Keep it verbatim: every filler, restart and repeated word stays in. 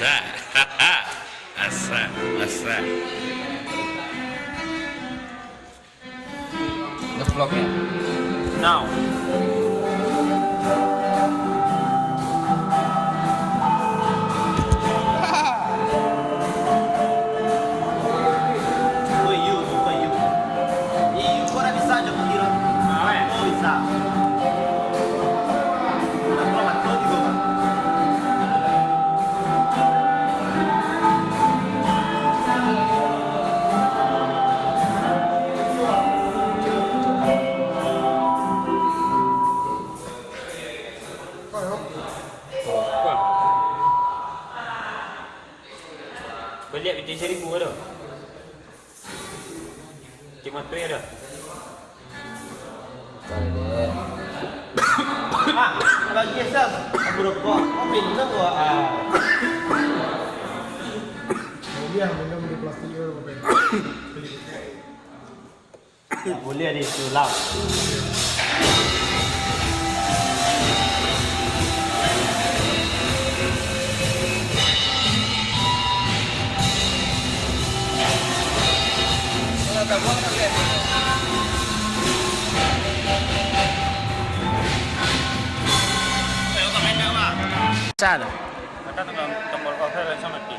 Asa, asa. Nge-vlog ya? Now. Woi, you, you, woi, you. Ih, kau dah bisa jok kaki lo? Ah, weh. Oh, bisa. Udah, kau mati, kau. Baliak pitih saribu ado. Cik Matui ado. Ah, bagi asal. Aku rokok. Kau pindah gua. Ah. Dia minum di plastik itu, Bang. Boleh ada itu lah. Sal. Ada tombol, tombol off, langsung mati.